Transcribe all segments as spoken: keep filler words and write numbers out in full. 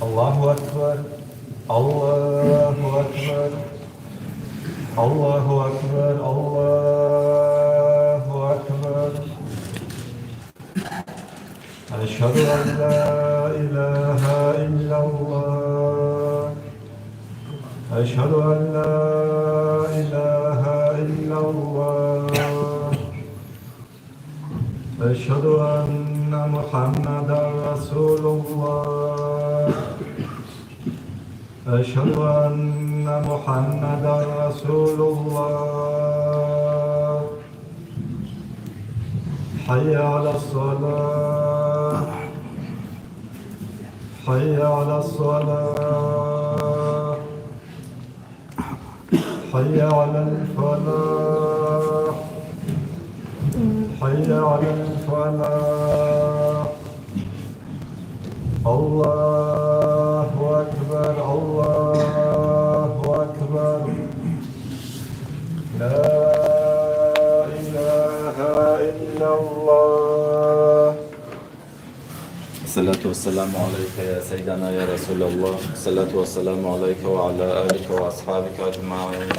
الله أكبر. الله أكبر. الله أكبر. الله أكبر. أشهد أن لا إله إلا الله. أشهد أن لا إله إلا الله. أشهد أن محمدا رسول الله. أشهد أن محمدا رسول الله. حي على الصلاة. حي على الصلاة. حي على الفلاح. حي على الفلاح. الله أكبر، الله أكبر. لا إله إلا الله. الصلاة والسلام عليك يا سيدنا يا رسول الله. الصلاة والسلام عليك وعلى آلك وأصحابك أجمعين.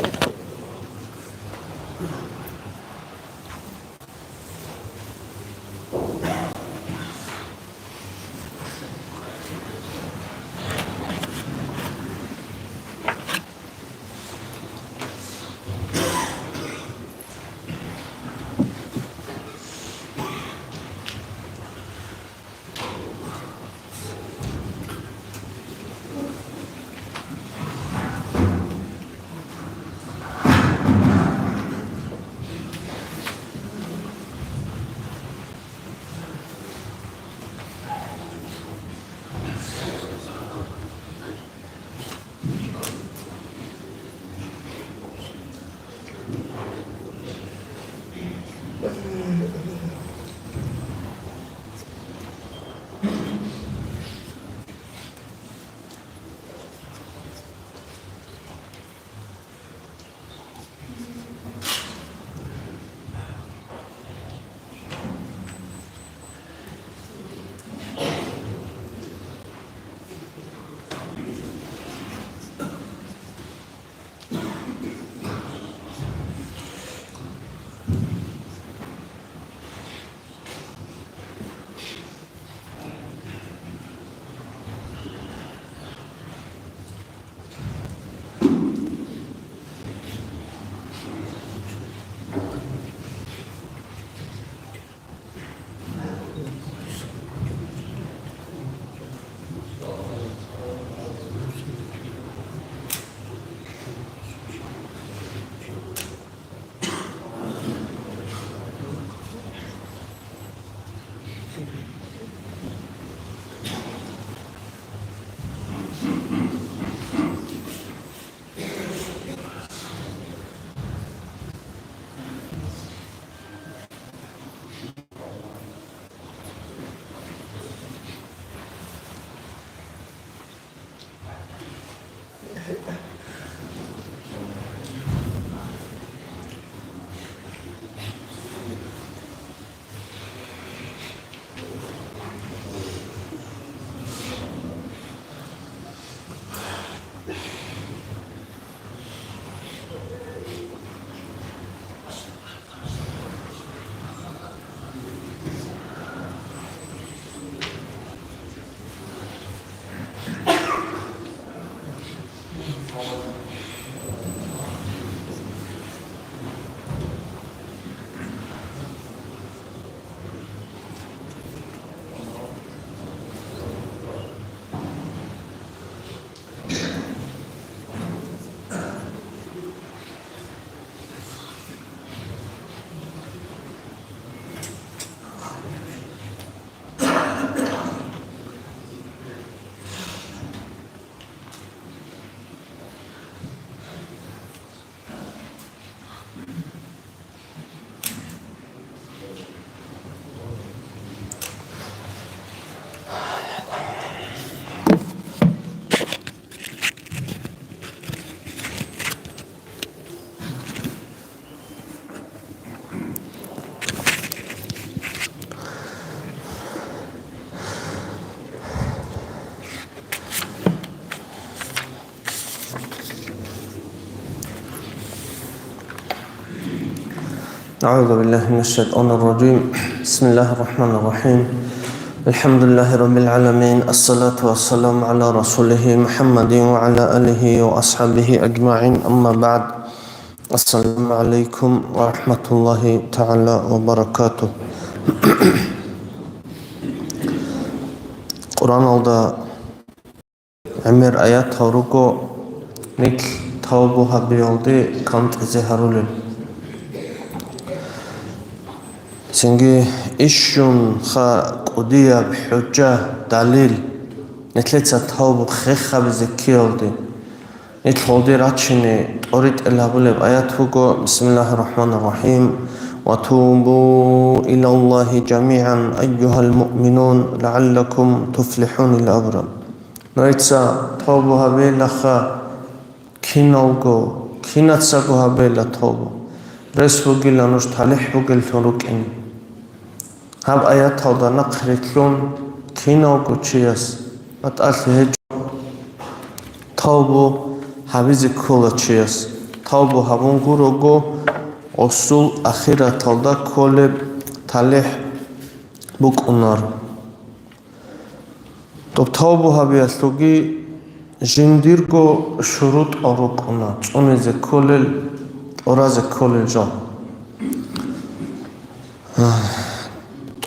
أعوذ بالله من الشيطان الرجيم. بسم الله الرحمن الرحيم. الحمد لله رب العالمين. الصلاة والسلام على رسوله محمد وعلى آله وأصحابه أجمعين. أما بعد. السلام عليكم ورحمة الله تعالى وبركاته. Къуръаналда гӀемер аятал руго нилъ тавбу гьабиялде кантӀизе гьарулел. Цинги ишшунха кӀудияб хӀужа, далил, нилъеца тавбу хехабизе ккеялде. Нилъ гъолде рачине тӀоритӀел гьабулеб аят буго: بسم الله الرحمن الرحيم. وتوبوا إلى الله جميعا أيها المؤمنون لعلكم تفلحون, ила абураб. Нужеца тавбу гьабейилаха, киналго, кинацаго гьабейила тавбу. Рес бугила нуж талихӀ бугеллъун рукӀине. Гьаб аяталда нахърилълъун киналго чияс батӀалъи гьечӀо тавбу гьабизе ккола чияс. Тавбу гьабун гурого, гъосул ахираталда кколеб талихӀ букӀунаро. Доб тавбу гьабиялъулги жиндирго шурутӀал рукӀуна цӀунизе кколел, тӀуразе кколел жал.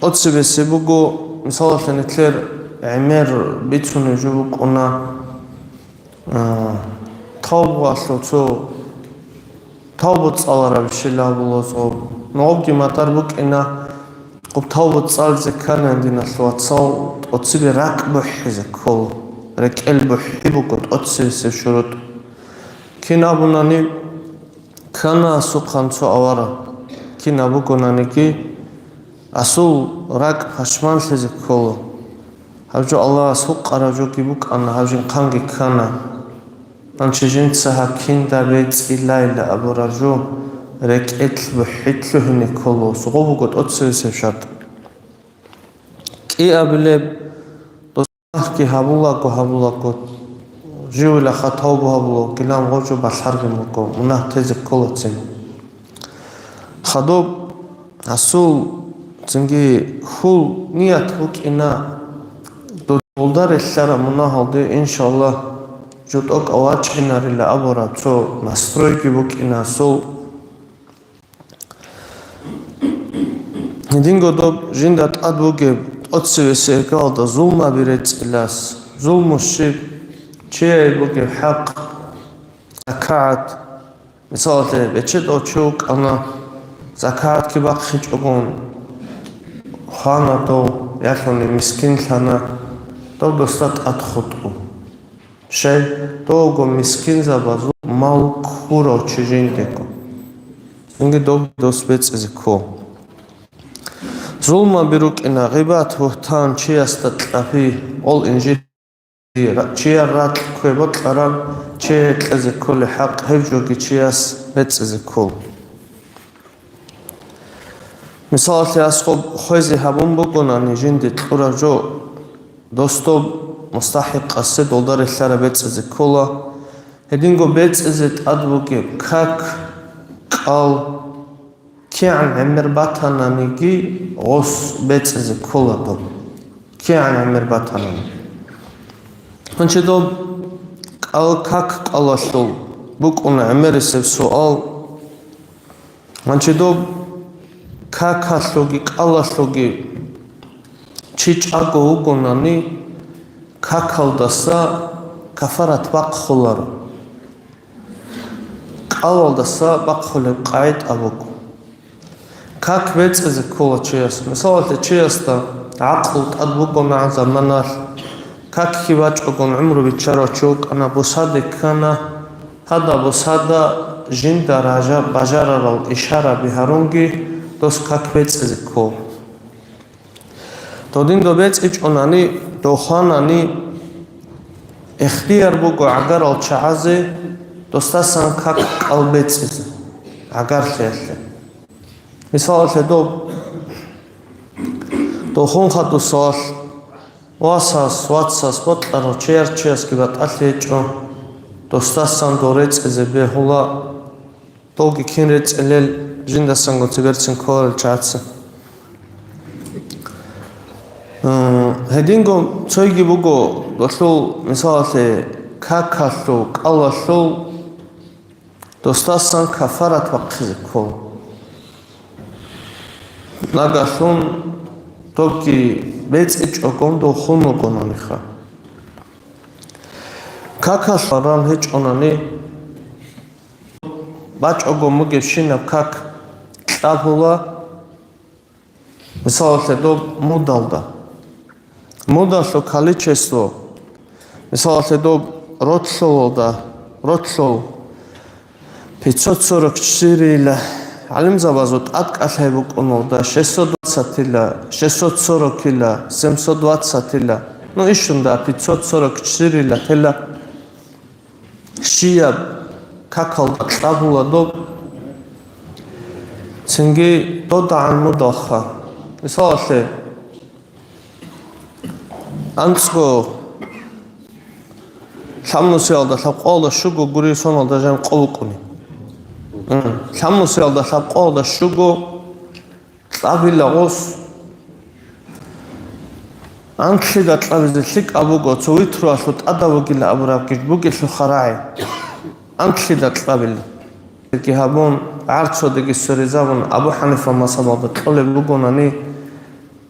ТӀоцебесеб буго, мисалалъе, нилъер гӀемер бицунеб жо букӀуна, а, тавбуялъул цо тавбу цӀалараб щилабулазул. Ногъобги матӀар букӀина, гъуб тавбу цӀализе кканин, диналъул вацал, тӀоцебе ракӀ бухӀизе ккола. РекӀел бухӀи буго тӀоцебесеб шурутӀ. Кин абунани, ккана асухъан цо авараг, кин абугонаниги, асул ракӀ пашманлъизе ккола. Гьаб жо Аллагьас гьукъараб жоги букӀана, гьаб жинхъанги ккана. Гьанчи жинца гьаб кинда бецӀилайила абураб жо рекӀелъ бухӀи лъугьине ккола, гъо буго тӀоцебесеб шартӀ. КӀиабилеб, дос-, гьабулаго, гьабулаго, живилаха тавбу гьабулаго, гилан гъо жо балъаргин буго, мунагь тезе кколацин. Хадуб гьасул цинги хьул ният букӀина, дулда релълъараб мунагьалде, иншаллагь, жо тӀокӀав вачӀинарила абураб цо настройги букӀина гьасул. Гьединго доб жинда тӀад бугеб тӀоцевесеб галда зулмаби рецӀилас, зулму щиб, чияе бугеб хӀакъ, закагӀат, мисалалъе, бечедав чи вукӀана, закагӀатги бахъичӀогун хвана дов, ялъуни мискинлъана, дов досда тӀад хутӀу. Щай, довго мискинзабазул мал ккурав чи жиндего, цинги дов дос бецӀизе ккол. Зулмаби рукӀина, гъибат, бугьтан, чиясда кьаби, гъол инжит, чияр ракь ккве бокьараб, чияе кьезе кколеб хӀакъ, гьеб жоги чияс бецӀизе ккол. Мисалалъе, аскӀоб хвезе гьабун бугонани жинде кьураб жо, дос доб мустахӀикъасе долда релълъараб бецӀизе ккола. Гьединго бецӀизе тӀад бугеб как, кӀал, кигӀан гӀемер батананиги гъос бецӀизе ккола доб, кигӀан гӀемер батанани. Гьанчи доб кӀал-, как кӀалалъул букӀуна гӀемерисеб суал. Гьанчи доб какалъулги кӀалалъулги чи чӀаго вугонани, какалдаса кафарат бахъуларо. КӀалалдаса бахъулеб къагӀида буго. Как бецӀизе ккола чияс. Мисалалъе, чиясда гӀакълу тӀад бугона заманалъ, какги бачӀогон гӀумру биччарав чи вукӀана, бусаде ккана, гьадаб бусада жинда ража-, бажарарал ишараби гьарунги дос как бецӀизе ккол. Додин доб бецӀичӀонани, дов хванани, ихтияр буго гӀагарал чагӀазе досдасан как, кӀал бецӀизе гӀагарлъиялъе. Мисалалъе, доб, дов хун хадусалъ васас, вацас бокьарав чияр чиясги батӀалъи гьечӀо, досдасан дов рецӀизе бегьула. Довги кин рецӀилел жиндасанго цеберцин кколарел чагӀаца. Э, гьединго цойги буго, долъул, мисалалъе, какалъул, кӀалалъул досдасан кафарат бахъизе ккола. Нагагьлъун добги бецӀичӀого дов хун вугонаниха. Какалъ ран гьечӀонани, бачӀого бугебщинаб как кьабула, мисалалъе, доб мудалда. Мудалъул количество, мисалалъе, доб ролъолалда, ролъол пятьсот сорок четыре ила, гӀалимзабазул тӀадкӀалъай букӀуналда, шестьсот двадцать ила, шестьсот сорок ила, семьсот двадцать ила, ну, ишунда пятьсот сорок четыре ила тела. Щияб какалда кьабула доб, цинги додагӀан мудалха. Мисалалъе, анцӀго лъабнусиялда лъабкъоялда щуго гури соналда жан къо букӀуни. М, лъабнусиялда лъабкъоялда щуго кьабила гъос. Анлъида кьабизе лъикӀаб буго, цо витруялъул тӀадаб бугила абураб гиж бугелъул харагӀи. Анлъида кьабила. Цинги гьабун, гӀарцодеги сверизабун, Абу ХӀанифа мазгьабалда кьолеб бугонани,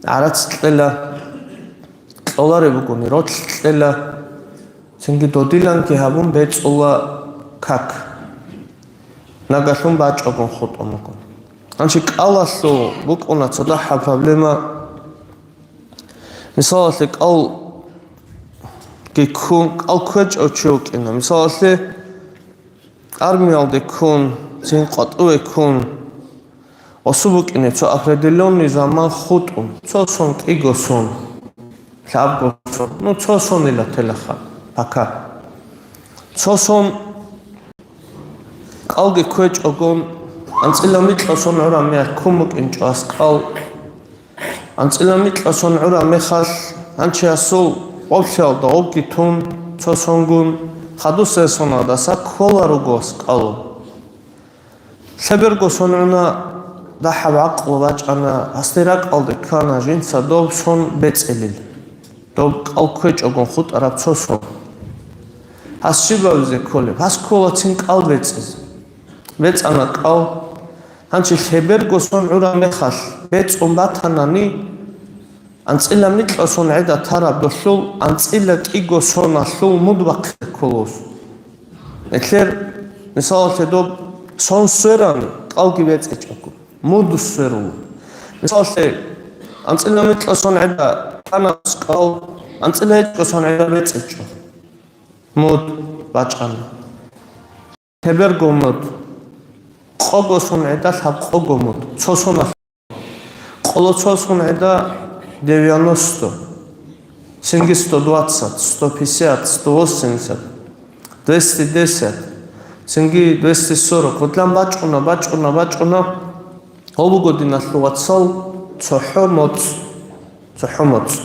гӀарац кьела, кьолареб бугони, ролъ кьела. Цинги додиланги гьабун бецӀула как. Нагагьлъун бачӀогун хутӀун буго. Гьанчи кӀалалъул букӀуна цадахӀаб проблема. Мисалалъе, кӀалги ккун, кӀал кквечӀев чи вукӀина. Мисалалъе, армиялде ккун, цин къватӀуве ккун, осу букӀине цо определённый заман хутӀун, цо сон, кӀиго сон, лъабго сон, ну, цо сонила телаха, пока. Цо сон кӀалги кквечӀогун, анцӀила микьа сон гӀураб мехалъ ккун букӀинчӀо аскӀал. АнцӀила микьа сон гӀураб мехалъ, гьанчи асул гъоблъиялда гъобги тун, цо сонгун, хадусеб соналдаса ккола руго аскӀалун. Лъеберго сон гӀуна, дагьаб гӀакълу бачӀана, гьасде ракӀалде ккана жинца доб сон бецӀилел, доб кӀал кквечӀогун хутӀараб цо сон. Гьас щиб гьабизе кколеб? Гьас кколацин кӀал бецӀизе. БецӀана кӀал. Гьанчи лъеберго сон гӀураб мехалъ бецӀун батанани, анцӀила микьа сон гӀеда тараб долъул анцӀила кӀиго соналъул муд бахъизе кколос. Эклъер, мисалалъе, доб сон сверани, кӀалги бецӀичӀого, муд сверула. Мисалалъе, анцӀила микьа сон гӀеда танас кӀал, анцӀила гьечӀго сон гӀеда бецӀичӀо, муд бачӀана. Лъеберго муд, къого сон гӀеда лъабкъого муд, цо соналъ. Къоло цо сон гӀеда девяносто, цинги сто двадцать, сто пятьдесят, сто восемьдесят, двести десять, цинги двести сорок. Гъудлан бачӀуна, бачӀуна, бачӀуна. Гьаб буго, диналъул вацал, цохӀо моцӀ. ЦохӀо моцӀ.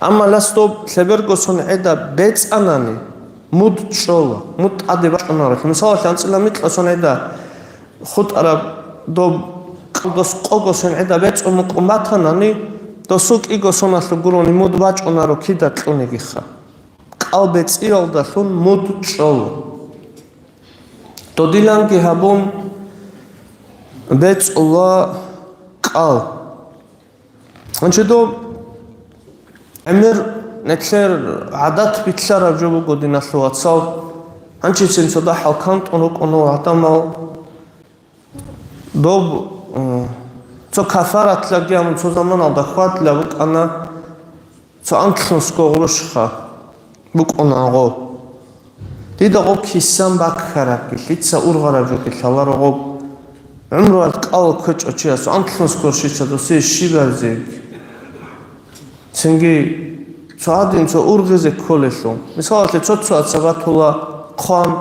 Амма лъас доб лъеберго сон гӀеда бецӀанани, муд чӀола, муд тӀаде бачӀунарелъул. Мисалалъе, анцӀила микьа сон гӀеда хутӀараб доб кӀал дос къого сон гӀеда бецӀун мукӀун батанани, досул кӀиго соналъул гурони муд бачӀунаро кида кьунигиха. КӀал бецӀиялдалъун муд чӀола. Додиланги гьабун бецӀула кӀал. Гьанчи доб гӀемер, нилъер гӀадат битӀараб жо буго, диналъул вацал. Гьанчицин цо дагьал кантӀун рукӀуна гӀадамал. Доб, э, цо кафаратлаги гьабун цо заманалда хьвадла букӀана, цо анлънусго гъурущха букӀуна гъо. Дида гъоб кисан баккарабги, лъица ургъараб жоги лъаларо гъоб. ГӀумруялъ кӀал кквечӀо чияс анлънус ккорщица досие щиб гьабизеги. Цинги цо гьадин цо ургъизе кколелъул. Мисалалъе, цо-цояца батула хъван,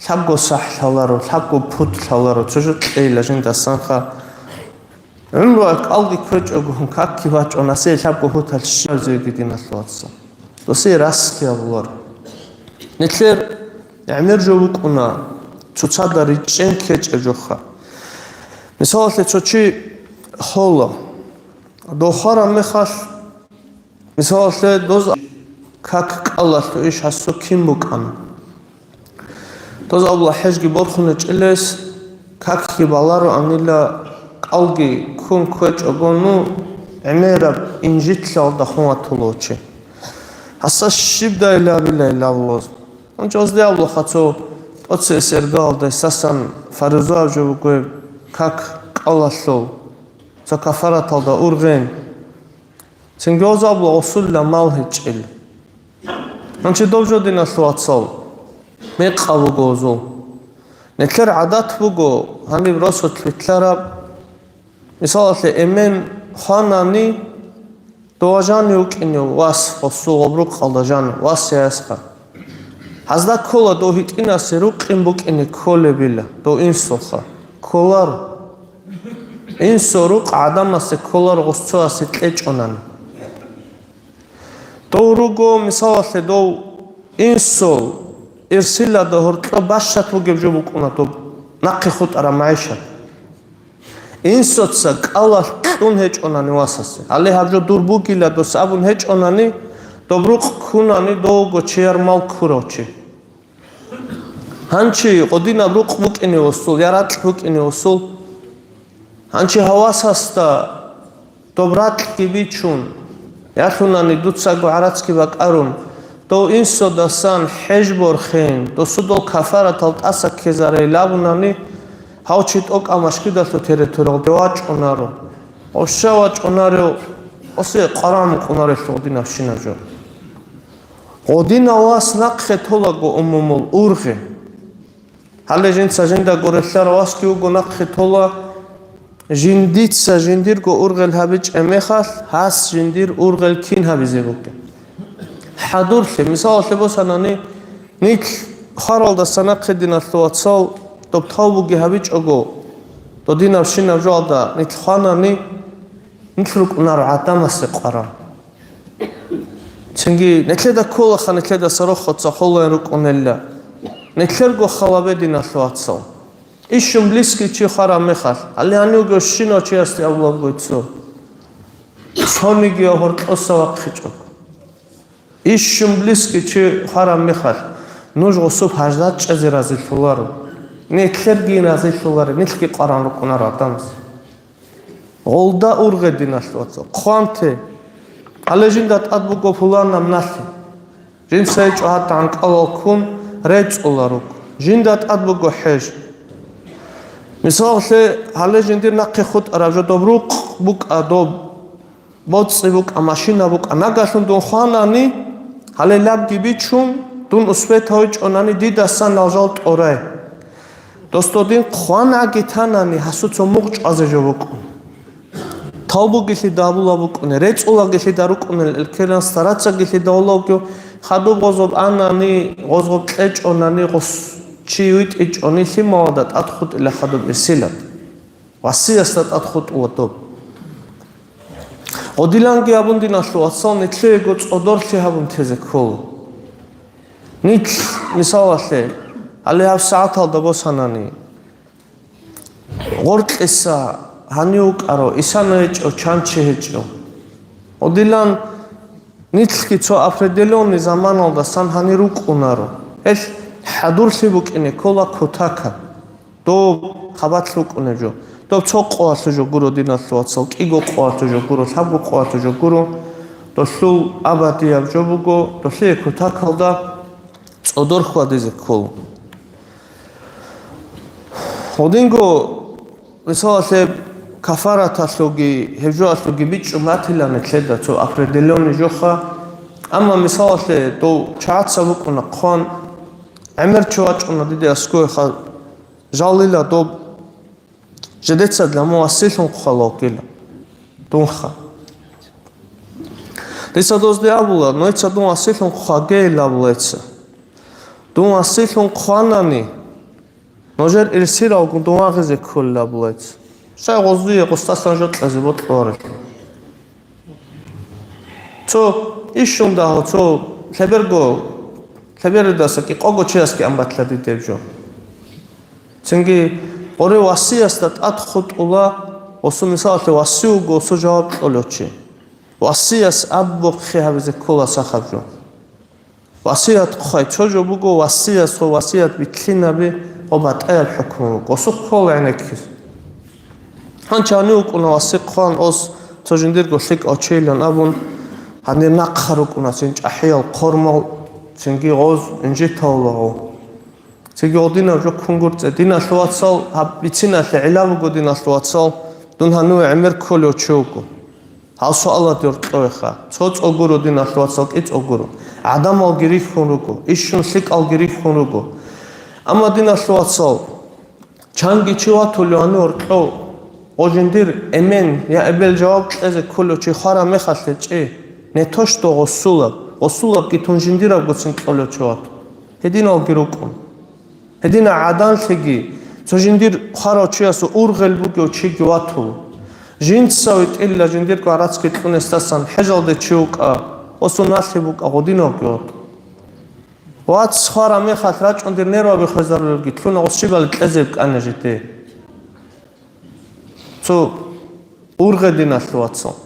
лъабго сахӀ лъаларо, лъабго пут лъаларо, цо жо кьейила жиндасанха. ГӀумруялъ кӀалги кквечӀого, какги бачӀун, асие лъабго путалъ щиб гьабизеги, диналъул вацал. Досие расги гьабуларо. Нилъер гӀемер жо букӀуна, цоцазда ричӀчӀен ккечӀеб жоха. Мисалалъе, цо чи хола. Дов хвараб мехалъ, мисалалъе, доз как кӀалалъув иш гьасу кин букӀана. Доз абула хӀежги борхун гьечӀелес, какги балароанила, кӀалги ккун кквечӀого, ну, гӀемераб инжитлъалда хун ватулав чи. Гьасда щибдай лабилай лавлоз. Гьанчо гьазде абулаха цо тӀоцебесеб иргаялда гьесасан фаризаяб жо буго гьеб как кӀалалъул, цо кафараталда ургъин. Цинги гьоз абула гъосулила мал гьечӀел. Гьанчи дов жо, диналъул вацал, мекъаб буго гьозул. Нилъер гӀадат буго гьаниб росулъ вилълъараб, мисалалъе, эмен хванани, дова жанив вукӀинев вас, гъосул гъоб рукъалда жанив вас яясха. Гьазда ккола дов гьитӀинасе рукъин букӀине кколебила, дов инсулха. Кколар. Инсул рукъ гӀадамасе кколар гъос цоясе кьечӀонани. Дов руго, мисалалъе, дов инсул ирсилада гьоркьоб бащат бугеб жо букӀуна доб нахъе хутӀараб магӀишат. Инсуца кӀалалъ кьун гьечӀонани васасе. Гьале гьаб жо дур бугила дос абун гьечӀонани, доб рукъ ккунани довго чияр мал ккурав чи. Гьанчи гъодинаб рукъ букӀине усул, я ракь букӀине усул. Гьанчи гьавасасда доб ракьги бичун, ялъунани дуцаго гӀарацги бакӀарун, дов инсодасан хӀеж борхин, досудал кафаратал тӀаса ккезарей лабунани, гьав чи тӀокӀаб машгидалъу тере турал де вачӀунаро. Гъоща вачӀунарев, осе къваран мукъунарелъул гъодинабщинаб жо. Гъодинав вас нахъе толаго умумул ургъи. Гьале жинца жинда гурелъарав васги вуго нахъе тола, жиндица жиндирго ургъел гьабичӀеб мехалъ, гьас жиндир ургъел кин гьабизе бугеб. ХӀадурлъе, мисалалъе босанани, нилъ хваралдаса нахъе, диналъул вацал, доб тавбуги гьабичӀого, додинабщинаб жоалда нилъ хванани, нилъ рукӀунаро гӀадамасе къваран. Цинги нилъеда кколаха, нилъедаса рохоца холаян рукӀунелла. Нилъерго халабе, диналъул вацал. Ишшун близкий чи хвараб мехалъ, гьале гьанивго щинав чиясде абулабгойцо, цониги гьоркьоса вахъичӀого. Ишшун близкий чи хвараб мехалъ, нуж гъосул хӀаждат чӀезе разилъуларо. Нилъерги разилъуларо, нилъги къваран рукӀунаро гӀадамаз. Гъолда ургъе, диналъул вацал, хъванте. Гьале жинда тӀад буго пуланаб налъи. Жинца гьечӀо гьатӀан кӀалал ккун рецӀула руго. Жинда тӀад буго хӀеж. Мисалалъе, гьале жиндир нахъе хутӀараб жо доб рукъ букӀа, доб боцӀи букӀа, машина букӀа. Нагагьлъун дун хванани, гьале лабги бичун, дун успетав гьечӀонани, дидасан нал жал тӀорай. Дос додин хъванаги танани, гьасуца мугъ чӀвазе жо букӀун. Тавбугилъида абула букӀуни, рецӀулагилъида рукӀунел элкеран старацагилъида гьолаго, хадуб гъозоб анани, гъозгъоб кьечӀонани, гъос чи витӀичӀони, лъималада тӀад хутӀила хадуб ирсилад. Васиясда тӀад хутӀула доб. Гъодиланги абун, диналъул вацал, нилъеего цӀодорлъи гьабун тезе ккола. Нилъ, мисалалъе, гьале гьаб сагӀаталда босанани, гъоркьиса гьанив вукӀаро, исана гьечӀо, чанчи гьечӀо. Гъодилан нилъги цо определённый заманалдасан гьанир рукӀунаро. Гьелъ хӀадурлъи букӀине ккола кутакаб. Доб хабалъ рукӀунеб жо. Доб цо къоялъул жо гуро, диналъул вацал, кӀиго къоялъул жо гуро, лъабго къоялъул жо гуро. Долъул абадияб жо буго, долъие кутакалда цӀодор хьвадизе ккола. Гьудинго, мисалалъе, кафараталъулги гьеб жоалъулги бичӀчӀун батила нилъеда цо определённый жоха. Амма, мисалалъе, дов чагӀаца букӀуна хъван, гӀемер чи вачӀуна диде аскоеха, жалила доб жидеца для мун василъун хъвалавкила дунха. Дица дозде абула, нойца дун василъун хъвагейил абулайца. Дун василъун хъванани, нужер ирсиралгун дун вагъизе кколил абулайца. Щай гъоздуе гъустасан жо кьазе бокьуларелъул. Цо ишшун дагьо, цо лъеберго, лъеберидаса кӀикъого чиясги амбатла дидеб жо. Цинги Гъоре васиясда тӀад хутӀула, осу мисалалъе васи вуго, осу жаваб кьолев чи. Васияс абухъе гьабизе ккола сахаб жо. Васият хъвай, цо жо буго, васият, цо васият битлъинаби ва батӀаяб хӀукму буго. Осухъ ккола гӀенеккиз. Гьанча гьанив вукӀуна васи хъван, ос цо жиндирго лъикӀав чейилан абун, гьанир нахъа рукӀуна цин чӀахӀиял хъормал, цинги гъоз инжитавулаго. Цинги гъодинаб жо ккунгурцӀе, диналъул вацал, гьаб бициналъе гӀилла буго, диналъул вацал, дун гьаниве гӀемер кколев чи вуго. Гьал суалалде гьоркьовеха. Цо цӀогуро, диналъул вацал, кӀи цӀогуро. ГӀадамалги рихьун руго, ишшун лъикӀалги рихьун руго. Амма, диналъул вацал, чанги чи ватулев гьанив гьоркьов, гъо жиндир эмен я эбел жаваб кьезе кколев чи хвараб мехалъе чи, не то что гъосулаб, гъосулабги тун жиндирабгоцин кьолев чи вату. Гьединалги рукӀун. Гьедина гӀаданлъиги, цо жиндир хварав чиясул ургъел бугев чиги ватула. Жинца витӀила жиндирго гӀарацги кьунесдасан хӀежалде чи вукӀа ва суналъи букӀа гъодинавги вату. Вац хвараб мехалъ рачӀун дир нерваби хвезарулелги, лъуна гъос щибали кьезе букӀана жиде. Цо ургъе, диналъул вацал.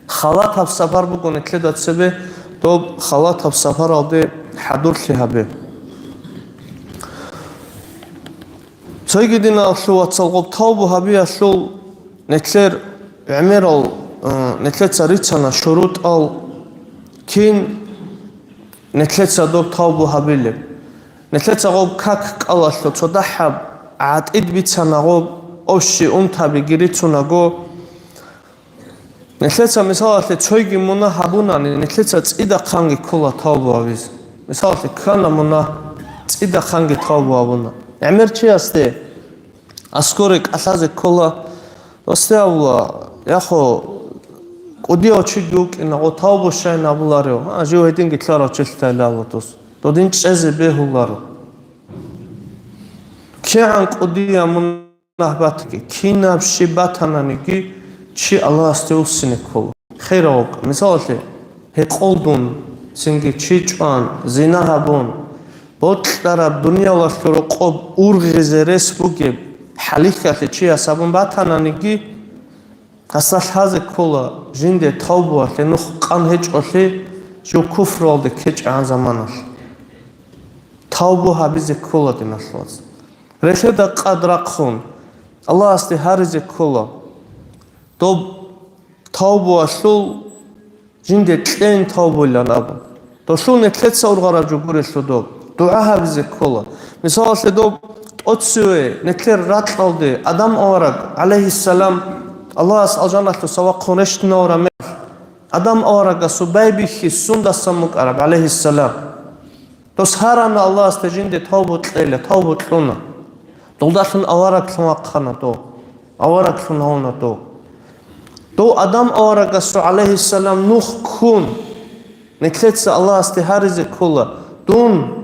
Халатаб сапар буго нилъеда цебе, доб халатаб сапаралде хӀадурлъи гьабе. Цойги, диналъул вацал, гъоб тавбу гьабиялъул нилъер гӀемерал, э, нилъеца рицана шурутӀал, кин нилъеца доб тавбу гьабилеб. Нилъеца гъоб как кӀалалъул цо дагьаб гӀатӀид бицана гъоб, общий унтабиги рицунаго. Нилъеца, мисалалъе, цойги мунагь гьабунани, нилъеца цӀидахъанги ккола тавбу гьабизе. Мисалалъе, ккана мунагь, цӀидахъанги тавбу гьабуна. ГӀемер чиясде аскоре кӀалъазе ккола, досде абула, яхо, кӀудияв чиги вукӀина, гъо тавбу щайин абуларев, а, жив гьединги лъарав чилъ тайла абула дос. Додин чӀезе бегьуларо. КигӀан кӀудияв мунагь батаги, кинаб щиб батананиги, чи Аллагьасде вуссине ккола. Херав вукӀа. Мисалалъе, гьекъолдун, цинги чи чӀван, зина гьабун, бокьараб дуниялалъул рокъоб ургъизе рес бугеб хӀалихьалъе чияс гьабун батананиги, гьасда лъазе ккола жинде тавбуялъе нух къан гьечӀолъи, жив куфруялде ккечӀегӀан заманалъ. Тавбу гьабизе ккола, диналъул вацал. Релъеда къад рахъун, Аллагьасде гьаризе ккола. Доб тавбуялъул жинде кьейин тавбуилан абун. Долъул нилъеца ургъараб жо гурелъул доб дугӀа гьабизе ккола. Мисалалъе, доб тӀоцеве нилъер ракьалде Адам авараг, гӀалайгьиссалам, Аллагьас алжаналъуса вахъун рещтинавураб мехалъ, Адам аварагасул байбихьи сундасан букӀараб, гӀалайгьиссалам. Дос гьарана Аллагьасде жинде тавбу кьела, тавбу кьуна. Долдалъун авараглъун вахъана дов. Авараглъун гьавуна дов. Дов Адам аварагасул, гӀалайгьиссалам, нух ккун, нилъеца Аллагьасде гьаризе ккола, дун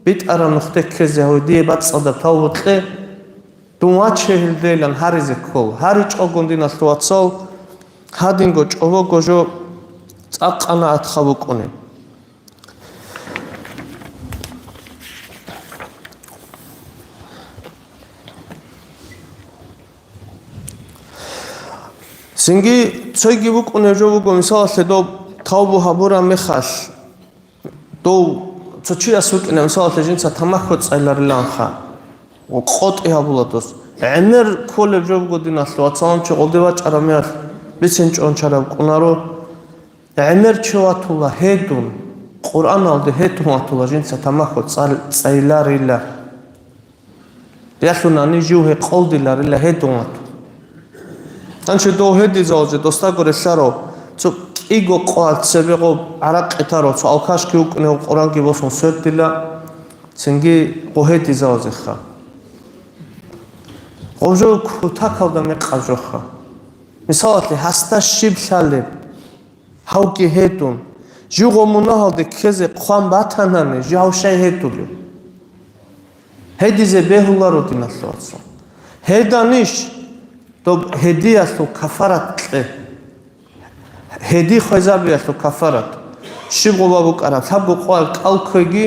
битӀараб нухде ккезе гьаве, дие бацӀцӀадаб тавбу кье, дун ваче гьелдейилан гьаризе ккола. ГьаричӀогун, диналъул вацал, гьадинго чӀобого жо цӀакъ къанагӀатха букӀунеб. Цинги цойги букӀунеб жо буго, мисалалъе, доб тавбу гьабураб мехалъ, дов цо чияс вукӀина, мисалалъе, жинца тамахьу цӀайлариланха, ва къотӀи гьабула дос. ГӀемер кколеб жо буго, диналъул вацал, чи гъолде вачӀараб мехалъ бицин чӀванчараб кӀунаро. ГӀемер чи ватула гьедун, Къуръаналде гьедун ватула жинца тамахьу цӀал-, цӀайларила. Ялъунани жив гьекъолдиларила гьедун вату. Гьанчи дов гьедизавазе досдаго релълъарав, цо кӀиго къвал цебе гъоб гӀаракъи тарав, цо алкашги вукӀунев, Къуръанги босун свердила, цинги гъо гьедизавазеха. Гъоб жо кутакалда мекъаб жоха. Мисалалъе, гьасда щиб лъалеб? Гьавги гьедун. Жив гъо мунагьалде ккезе хъван батанани, жив гьав щай гьедулев? Гьедизе бегьуларо, диналъул вацал. Гьеданищ, доб гьедиялъул кафарат кье. Гьеди хвезабиялъул кафарат. Щиб гъоба букӀараб? Лъабго къвал кӀал кквеги,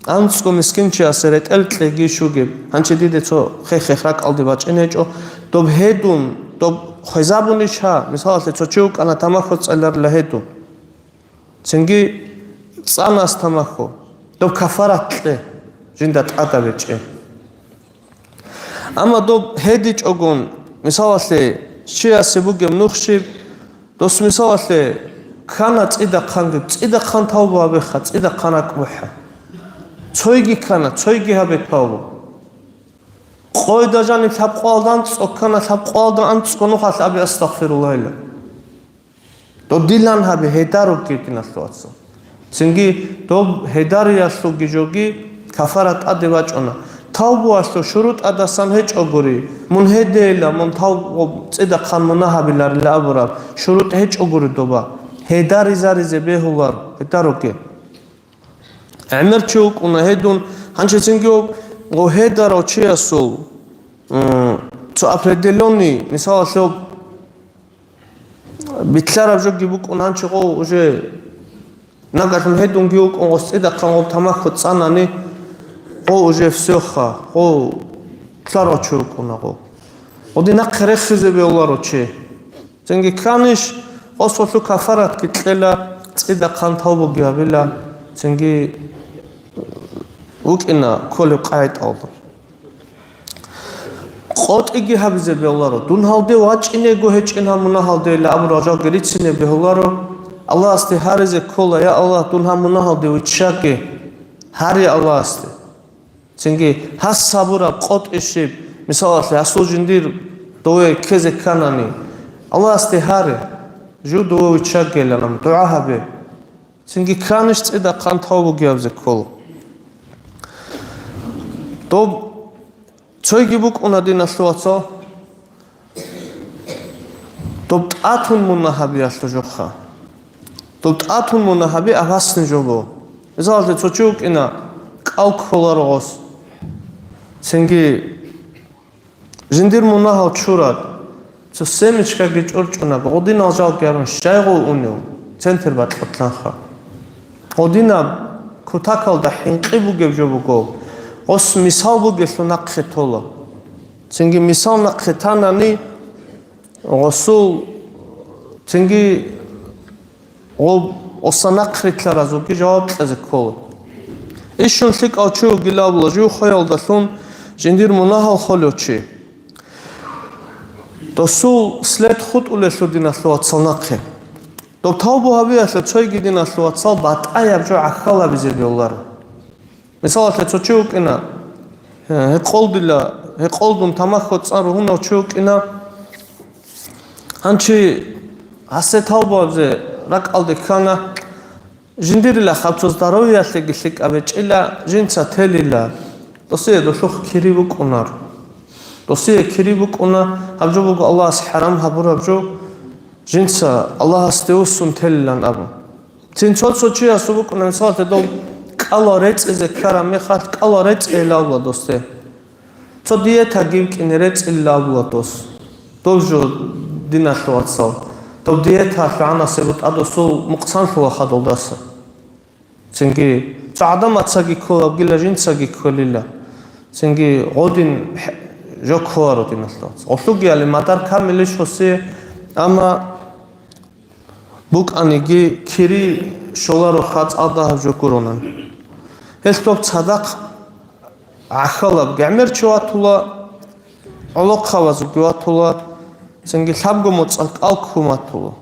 АнцӀго мискинчиясе ретӀел кьеги щугеб. Гьанчи диде цо хех-хех ракӀалде бачӀине гьечӀо. Доб гьедун, доб хвезабунищ гьа? Мисалалъе, цо чи вукӀана тамахьу цӀаларила гьедун. Цинги цӀанас тамахьу. Доб кафарат кье, жинда тӀадаб гьечӀеб. Амма доб гьедичӀогун, мисалалъе, чиясе бугеб нух щиб, дос, мисалалъе, ккана цӀидахъанги, цӀидахъан тавбу гьабеха, цӀидахъан ракӀ бухӀа. Цойги ккана, цойги гьабе тавбу. Къойда жаниб лъабкъоялда анцӀго ккана, лъабкъоялда анцӀго нухалъ абе астагъфируллагьила. Додилан гьабе гьедаруги, диналъул вацал. Цинги доб гьедариялъулги жоги кафарат тӀаде бачӀуна. Тавбуялъул шурутӀадасан гьечӀогури, мун гьедейила, мун тавбу цӀидахъан мунагь гьабиларила абураб шурутӀ гьечӀогури доба. Гьедаризаризе бегьулар, гьедаруги. ГӀемер чи вукӀуна гьедун, гьанчи цинги гьеб гьедарав чиясул, м, цо определённый, мисалалъе, Битлъараб жоги букӀун гьанчи гъов уже нагагьлъун гьедунги вукӀун гъос цӀидахъан гъов тамахьу цӀанани, гъов уже всё-ха, гъов лъарав чи вукӀуна гъов. Гъоди нахъе рехизе бегьуларо чи. Цинги кканищ, гъос гъолъу кафаратги кьела, цӀидахъан тавбуги гьабила, цинги вукӀина кколеб къагӀидалда. КъотӀиги гьабизе бегьуларо. Дун гьалде вачӀинего гьечӀин гьаб мунагьалдейила абурал жалги рицине бегьуларо. Аллагьасде гьаризе ккола: «Я Аллагь, дун гьаб мунагьалде виччаге», гьаре Аллагьасде. Цинги гьас гьабураб къотӀи щиб, мисалалъе, гьасул жиндир дове ккезе кканани, Аллагьасде гьаре, жив дове виччагейилан дугӀа гьабе. Цинги кканищ цӀидахъан тавбуги гьабизе ккола. Доб цойги букӀуна, диналъул вацал, доб тӀатун мунагь гьабиялъул жохъа. Доб тӀатун мунагь гьаби абасни жо бу. Мисалалъе, цо чи вукӀина, кӀал кколаро гъос. Цинги жиндир мунагьал чурад, цо семечкаги чӀорчӀунаб, гъодинал жалги гьарун щай гъов унев, центр бакьулъанха. Гъодинаб кутакалда хӀинкъи бугеб жо буго, гъос мисал бугелъул нахъе тола. Цинги мисал нахъе танани, гъосул цинги Гъоб оса нахърилълъаразулги жаваб кьезе ккола. Ишун лъикӀав чи вугилан абула жив хвеялдалъун жиндир мунагьал холев чи. Досул след хутӀулелъул, диналъул вацал, нахъе. Доб тавбу гьабиялъе цойги, диналъул вацал, батӀаяб жо гӀахьалабизе бегьуларо. Мисалалъе, цо чи вукӀина, гьекъолдила, гьекъолдун тамахьу цӀан ругьунав чи вукӀина, гьанчи гьасе тавбуабзе ракӀалде ккана, жиндирила хабцо здоровьялъеги лъикӀаб гьечӀила, жинца телила, досие долъухъ кири букӀунар. Досие кири букӀуна, гьаб жо буго Аллагьас хӀарам гьабураб жо, жинца Аллагьасде вуссун телилан абун. Цин цо-цо чиясул букӀуна, мисалалъе, дов кӀалал рецӀизе ккараб мехалъ, кӀалал рецӀейилан абула досде. Цо диета гивкӀине рецӀилилан абула дос. Дов жо, диналъул вацал. Дов диеталъ гӀанасеб бутӀа досул мукъсанлъула хадалдаса. Цинги цо гӀадамацаги кколабгила, жинцаги кколила. Цинги гъодин хӀ-, жо кколаро, диналъул вацал. Гъолъугияли мадар камилищ гьосие, амма букӀаниги кири щоларо хацӀалда гьаб жо гуронан. Гьелъ доб цадахъ гӀахьалаб гӀемер чи ватула, гӀолохъабазулги ватула, цинги лъабго моцӀалъ кӀал ккун ватула.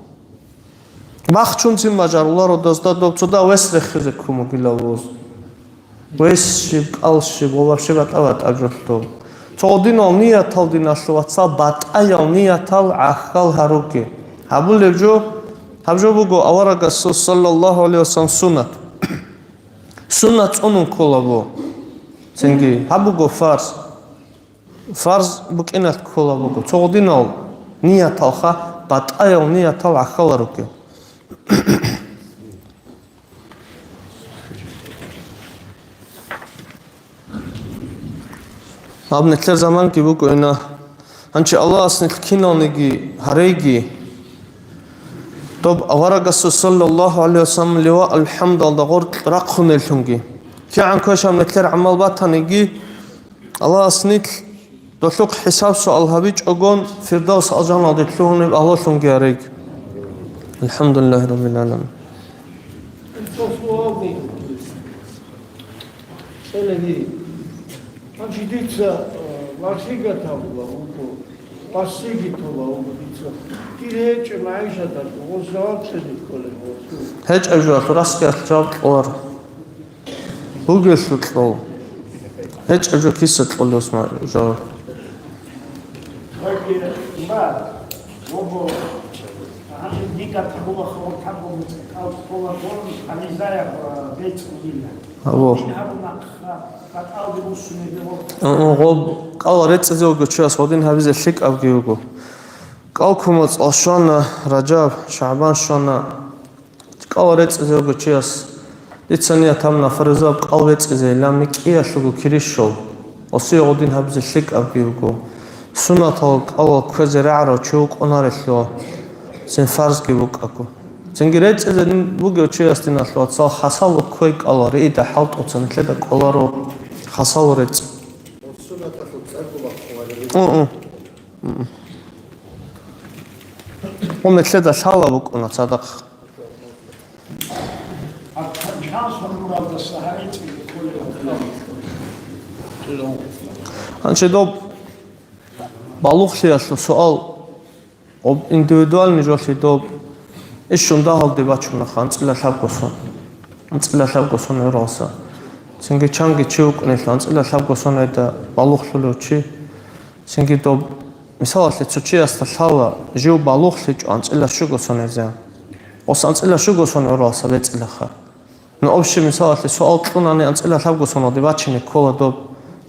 Махчунцин бажаруларо дозда доб цода вес рехизе ккун бугилан вуз. Вес щиб, кӀал щиб ва вообще батӀа-батӀа жолъул. Цо гъодинал ниятал, диналъул вацал, батӀаял ниятал гӀахьал гьаруге. Гьабулеб жо, гьаб жо буго аварагасул, саллаллагьу гӀалайгьи вассалам, суннат. Суннат цӀунун ккола бу. Цинги гьаб буго фарз. Фарз букӀиналъ ккола буго. Цо гъодинал нияталха, батӀаял ниятал гӀахьал гьаруге. Гьаб нилъер заманги буго ина. Гьанчи Аллагьас нилъ киналниги гьарейги, доб аварагасул, саллаллагьу гӀалайгьи вассалам, ливаъ алхӀамдалда гъоркь рахъунеллъунги, КигӀан квешаб нилъер гӀамал батаниги, Аллагьас нилъ долъухъ хӀисаб-суал гьабичӀогон, Фирдавс алжаналде лъугьунеб агьлулъунги гьареги. АлхӀамдулиллагьи раббил гӀаламин. Гьанже дица, э, марсига тавула вуго, къасиги тола вуго дица. Дир гьечӀеб магӀишаталъул гъоз жаваб цӀезе кколеб гъосул? ГьечӀеб жоялъул расги жаваб кьоларо. Бугелъул кьол. ГьечӀеб жо киса кьолев, Усман, жаваб? Гьабо. Гьаб кьал рецӀизе вуго чияс гьадин гьабизе лъикӀабги вуго. Кьал кумацӀал щвана, Ражаб, ШагӀбан щвана. Кьал рецӀизе вуго чияс. Дица ният гьабуна, фаризаб кьал рецӀизейилан, микӀиялъулго кири щол. Гьесие гьадин гьабизе лъикӀабги вуго. Суннатал кьалал кквезе рагӀарав чи вукӀунарелъул, цин фарзги букӀаго. Цинги рецӀизе бугев чияс, диналъул вацал, хасало кквей кьала, риида хӀалтӀуца нилъеда кӀоларо хасало рецӀ. Гьу-гьу. Гьу, нилъеда лъала букӀуна цадахъ. Гьанже доб балугълъиялъул суал, об индивидуальный жолъи доб ишшун дагьалде бачунаха, анцӀила лъабго сон. АнцӀила лъабго сон гӀуралса. Цинги чанги чи вукӀунелъул анцӀила лъабго сон гӀеда балугълъулев чи. Цинги доб, мисалалъе, цо чиясда лъала, жив балугълъичӀо анцӀила щуго сон гӀезегӀан. Ос анцӀила щуго сон гӀуралса бецӀилаха. Ну, общий, мисалалъе, суал кьунани анцӀила лъабго соналде бачине ккола доб,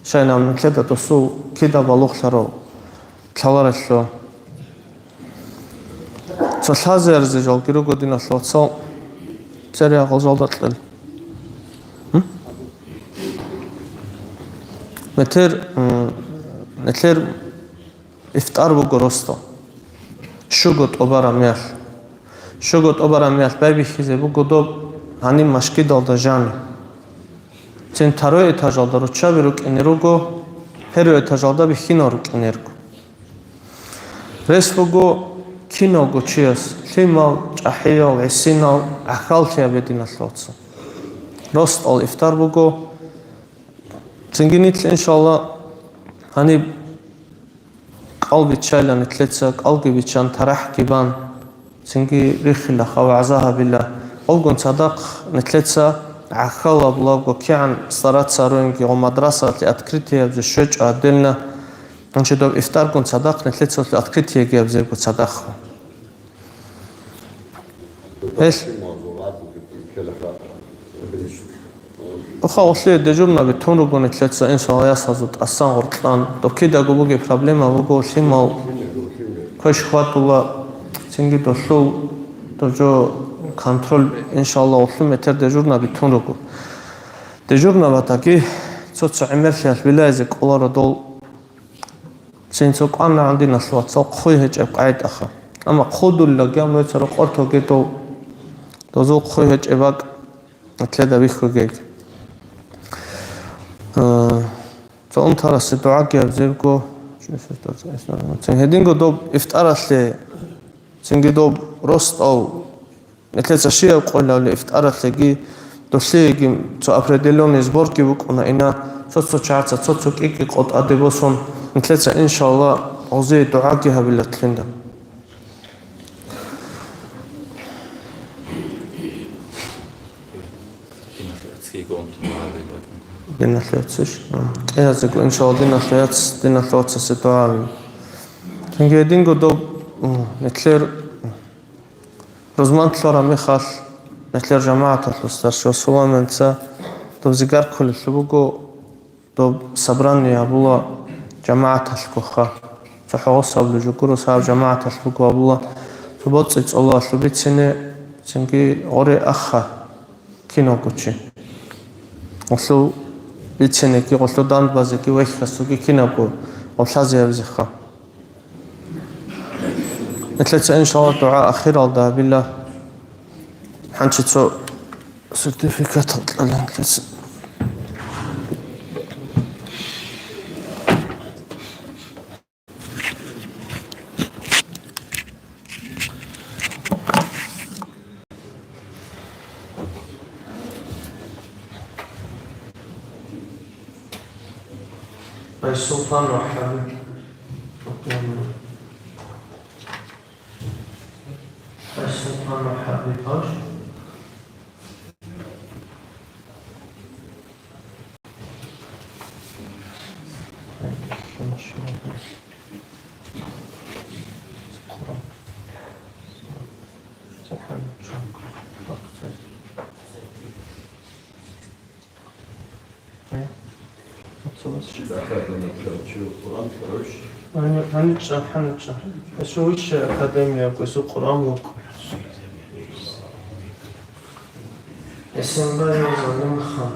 щайнаб нилъеда досул кида балугълъарав лъаларелъул. Цо лъазе арзе жалги руго, диналъул вацал, цере агъал жалда кьел. М? Метер, м, метер ифтар буго росдал. Щуго тӀубараб мехалъ. Щуго тӀубараб мехалъ байбихьизе буго доб гьаниб машгидалда жаниб. Цин второй этажалда руччаби рукӀине руго, первый этажалда бихьинал рукӀине руго. Рес буго киналго чияс, лъимал, чӀахӀиял, гӀисинал, гӀахьаллъияб, диналъул вацал. Росдал ифтар буго. Цинги нилъ, иншалла, гьаниб кӀал биччайилан нилъеца, кӀалги биччан, тарахӀги бан, цинги риххилаха, вагӀза гьабила. Гьобгун цадахъ нилъеца гӀахьал абулабго кигӀан стараться гьаругинги, гъо мадрасалъе открытиябзе щвечӀо отдельно. Гьанже доб ифтаргун цадахъ нилъецалъе открытиеги гьабизебго цадахъ. Гьел. Оха, гъолъие дежурнаби тун руго нилъеца, иншалла, ясазул тӀасан гъоркьан. Доб кидаго бугеб проблема буго, лъимал квеш хьвадула, цинги долъул дожо контроль, иншалла, гъолъул метер дежурнаби тун руго. Дежурнабатаги цо-цо гӀемерлъиялъ вилаизе кӀоларо дол. Цин цо кӀванагӀан, диналъул вацал, хъуй гьечӀеб къагӀидаха. Амма хъудуллаги, амма цо рокъортоги дов, дозул хъуй гьечӀеб бакӀ нилъеда бихьугеги. Э, цо унтарасе дугӀаги гьабзебго. Цин гьединго доб ифтаралъе, цинги доб росдал Нилъеца щибаб къойилавли ифтаралъеги, долъиеги цо определённый сборги букӀуна ина, цо-цо чагӀаца цо-цо кӀи-кӀи къо тӀаде босун, нилъеца, иншалла, гъозие дугӀаги гьабилатлъинда. Диналъе яцищ? КӀиязего, иншалла, диналъе яц, диналъе вацасе дугӀа гьабе. Цинги гьединго доб, м, нилъер Рузман лъураб мехалъ, нилъер жамагӀаталъул старший Суламенца доб зигар кколелъул буго, доб собрание гьабула жамагӀаталъгоха. ЦохӀо гъосаб лужугуро сагьаб жамагӀаталъ буго гьабула, цо боцӀи цӀолалъул бицине, цинги гъоре аха киналго чи. Гъолъул бицинеги, гъолъул дандбазеги, вехьасулги кинабго гъолъазе гьабизеха. Нилъеца, иншалла, дугӀа ахиралда гьабила. Гьанчи цо сертификат кьела нилъеца. Айсултан ва ХӀабиб. Айсултан ва ХӀабиб, аш? Гьанича, гьанича. Гьесул вище академия, гьесул Къуръан вукӀун. Эсенбаев Залимхан.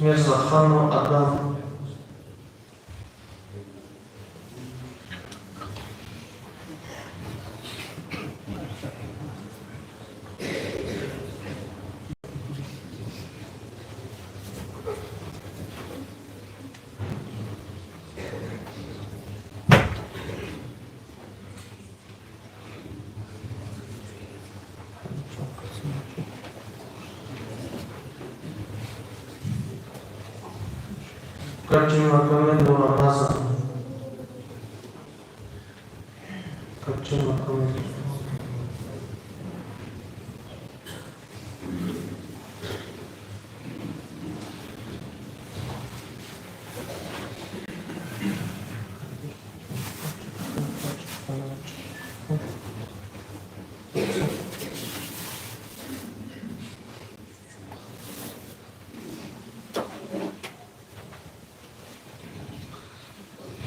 Мирзаханов Адам. Качима Камилу Рамазан. Качима Камилу.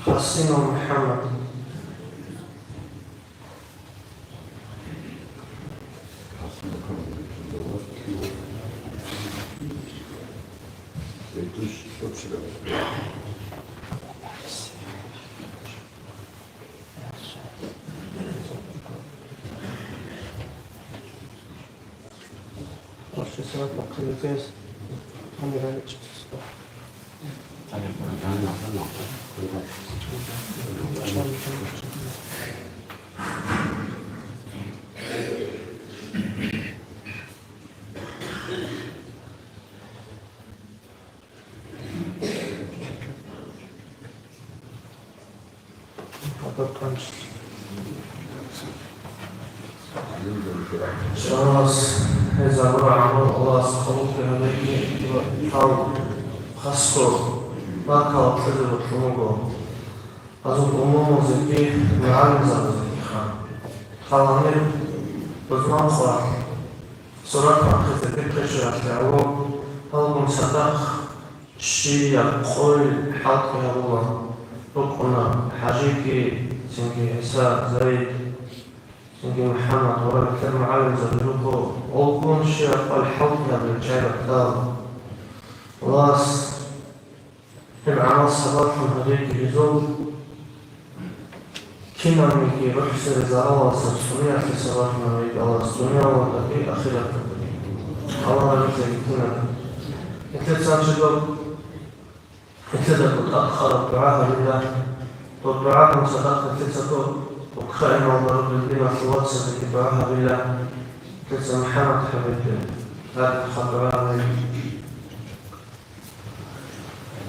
Хасинов МухӀаммад. Аллагьас гьезабура гӀамал, Аллагьас къабул кьеги гьабеги, гьал хасго баркала кьезе бокьун буго. Гьазул умумузеги, мугӀалимзабазегиха. Гьал гьанир бузманкъа сурат бахъизе дихъе щвелалъе гӀоло, гьалгун цадахъ Щибаб къойил хӀалтӀи гьабула, рукӀуна ХӀажиги, цинги ГӀиса, Заид, цинги МухӀаммад ва гьеб мугӀалимзаби руго, гьалгун щибаб къойил хӀалтӀи гьабулел чагӀи батал. Аллагьас гьеб гӀамал сабаблъун гьабеги гьезул. Кинабниги рухӀсаби заралалдаса цӀуниялъе сабаблъун гьабеги Аллагьас дуниялалдаги ахираталдаги. Аллагь разилъеги кинаб. Нилъеца чӀезаб, нилъеда тӀокӀаб къараб дугӀа гьабила. Доб дугӀадан цадахъ нилъеца доб Украиналда ругел диналъул вацазеги дугӀа гьабила. Нилъеца МухӀаммад ХӀабибги гьадинха дугӀа гьабила.